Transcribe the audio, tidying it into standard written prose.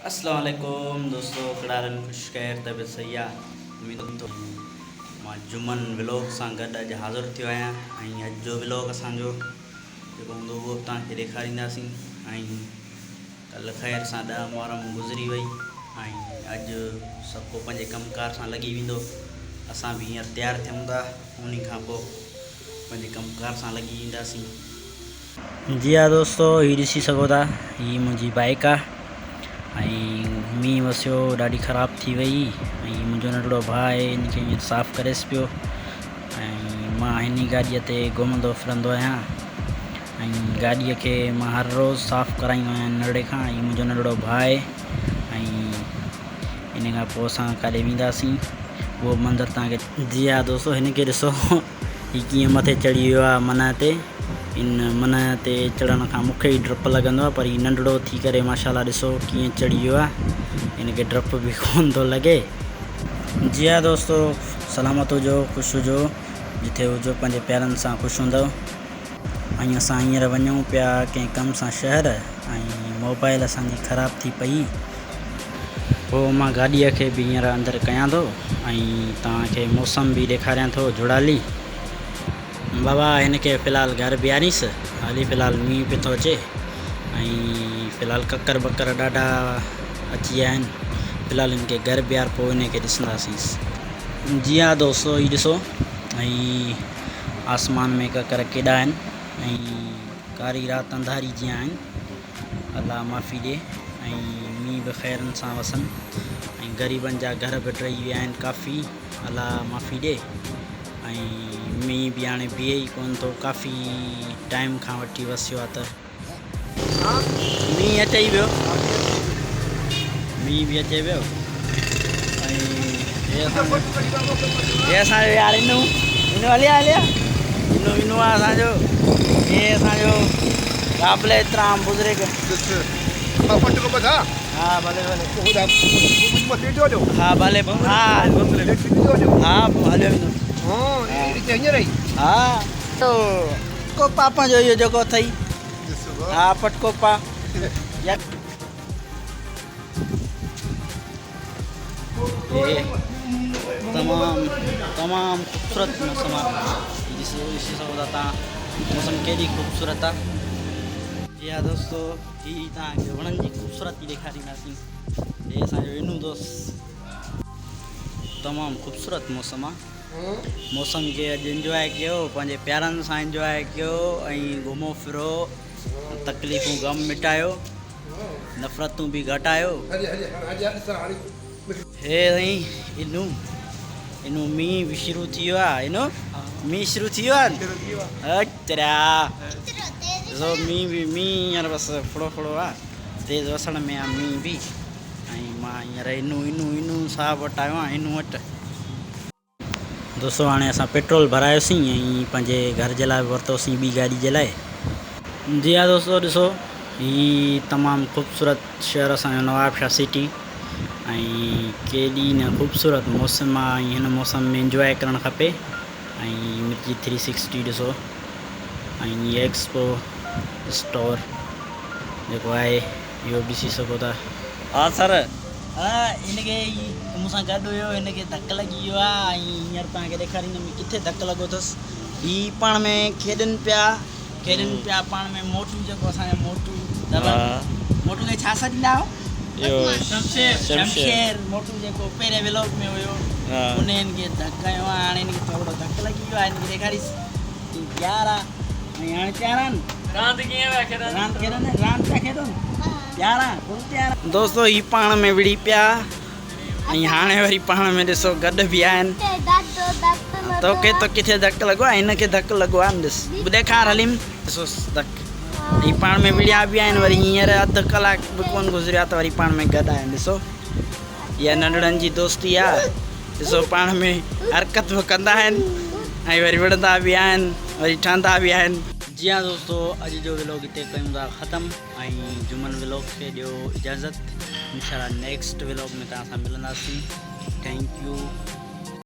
اسلام عليڪم دوستو ڪھڙا حال آھن خوش خير طبيعت صحيح آ اميد ٿو مان جمن ولاگ سان گڏ اڄ حاضر ٿيو آهيان ۽ اڄ جو ولاگ اسان جو جيڪو هوندو اهو به توهان کي ڏيکارينداسين ۽ ڪل خير سان ڏهه محرم گذري وئي ۽ اڄ سڀ ڪو پنهنجي ڪم ڪار سان لڳي ويندو اسان به هينئر تيار ٿيون ٿا انهي کان پوء پنهنجي ڪم ڪار سان لڳي وينداسين. جي ها دوستو هي ڏسي سگهو ٿا هي منهنجي بائيڪ آ ۽ مينهن وسيو ڏاڍي خراب ٿي وئي ۽ منهنجو ننڍڙو ڀاء آهي ان کي هينئر صاف ڪريس پيو ۽ مان هن ئي گاڏيء تي گهمندو ڦرندو آهيان ۽ گاڏيء کي مان هر روز صاف ڪرائيندو آهيان ننڍڙي کان هي منهنجو ننڍڙو ڀاء آهي ۽ ان کان پوء اسان ڪاڏي وينداسين اهو منظر توهان کي جي ها دوستو هن کي ڏسو هي ڪيئن مٿي چڙهي ويو آهي منهن تي. ان منهن تي چڙهڻ کان مون کي ئي ڊپ لڳندو آهي پر هي ننڍڙو ٿي ڪري ماشاء الله ڏسو ڪيئن چڙهي ويو آهي. هن کي ڊپ به ڪونه ٿو لڳي. جي ها دوستو سلامت هجو خوش هجو جٿي هجو پنهنجي پيارن سان خوش هوندؤ. ۽ اسان هينئر وڃون پيا ڪنهن ڪم سان شهر ۽ موبائل اسان جي خراب ٿي پئي. پوء مان گاڏيء کي به هينئر اندر ڪيان ٿو ۽ توهان کي موسم به ڏيکاريان ٿو جڙالي. بابا هن کي في الحال گهر بيهارينس هلي في الحال مينهن پيو ٿو اچي ۽ في الحال ڪڪر ٻڪر ڏاڍا اچي ويا آهن في الحال هن کي گهر بيهار پوء هن کي ڏسنداسينس. جي ها دوستو هي ڏسو ۽ آسمان ۾ ڪڪر ڪيڏا آهن ۽ ڪاري رات انڌاري جيان آهن. الله معافي ڏي ۽ مينهن به خيرن سان وسن ۽ غريبن جا گهر به ڊهي ويا آهن ڪافي الله معافي ڏي ۽ مينهن به هاڻي بيهي ئي ڪونه ٿو ڪافي ٽائيم کان وٺي وسيو آ ته مينهن اچي ئي ويو مينهن به اچي ويو ۽ هي اسان جو هي اسان جو يار انو انو هليا هليا انو انو آ اسان جو هي اسان جو قابل احترام بزرگ پٽ کو ٻڌا ها ڀلي ڀلي ها ڀلي ها ها هليو ويندو ها ڪو پاپا جو اهو جيڪو اٿئي ها پٽڪو پا تمام تمام خوبصورت موسم آ ڏسي سگهو ٿا تان موسم ڪيڏي خوبصورت آ جي ها دوستو هي تان کي وڻن جي خوبصورتي ڏيکارينداسين هي اسان جو انو دوست تمام خوبصورت موسم آ موسم کي اڄ انجواء ڪيو پنهنجي پيارن سان انجواء ڪيو ۽ گهمو ڦرو تڪليفون غم مٽايو نفرتون به گهٽايو. هي سائين انو انو مينهن به شروع ٿي ويو آ انو مينهن شروع ٿي ويو آ اچرا ڏسو مينهن به مينهن هينئر بس ڦڙو ڦڙو آ تيز وسڻ ۾ آ مينهن به ۽ مان هينئر انو انو انو صاحب وٽ آيو آهيان انو وٽ. دوستو هاڻي اسان پيٽرول ڀرايوسين ۽ پنهنجي گهر جي لاء به ورتوسين ٻي گاڏي جي لاء. جي ها دوستو ڏسو هي تمام خوبصورت شهر اسان جو نواب شاهه سٽي ۽ ڪيڏي نه خوبصورت موسم آ ۽ هن موسم ۾ انجواء ڪرڻ کپي ۽ مرچي ٿري سڪسٽي ڏسو ۽ ايڪسپو اسٽور جيڪو آهي اهو به ڏسي سگهو ٿا. ها سر. ها هن کي مون سان گڏ هيو هن کي ڌڪ لڳي ويو آ ۽ هينئر توهان کي ڏيکاريندم هي ڪٿي ڌڪ لڳو اٿس. هي پاڻ ۾ کيڏن پيا کيڏن پيا پاڻ ۾ موٽو جيڪو اسان جو موٽو دبنگ موٽو کي ڇا سڏيندا آهيو؟ اهو شمشير شمشير موٽو جيڪو پهرين ولاگ ۾ هيو ان هن کي ڌڪ هنيو آ هاڻي هن کي ٿورو ڌڪ لڳي ويو آ هن کي ڏيکاريس هي تيار آ ۽ هاڻي تيار آهن راند ڪيئن پيا کيڏن راند کيڏن راند پيا کيڏن تيار آ فل تيار دوستو هي پاڻ ۾ وڙهي پيا ۽ هاڻي وري پاڻ ۾ ڏسو گڏ به آهن توکي ته ڪٿي ڌڪ لڳو آهي هن کي ڌڪ لڳو آهي ڏس ڏيکار حليم ڏسوس ڌڪ هي پاڻ ۾ وڙهيا به آهن وري هينئر اڌ ڪلاڪ به ڪونه گذريو آهي ته وري پاڻ ۾ گڏ آهن ڏسو اها ننڍڙن جي دوستي آهي ڏسو پاڻ ۾ حرڪت به ڪندا آهن ۽ وري وڙهندا به آهن وري ٺهندا به آهن. جي ها دوستو اڄ جو ولاگ هتي ڪيون ٿا ختم ۽ جمن ولاگ کي ڏيو اجازت انشاء الله نيڪسٽ ولاگ ۾ توهان سان ملنداسين thank you.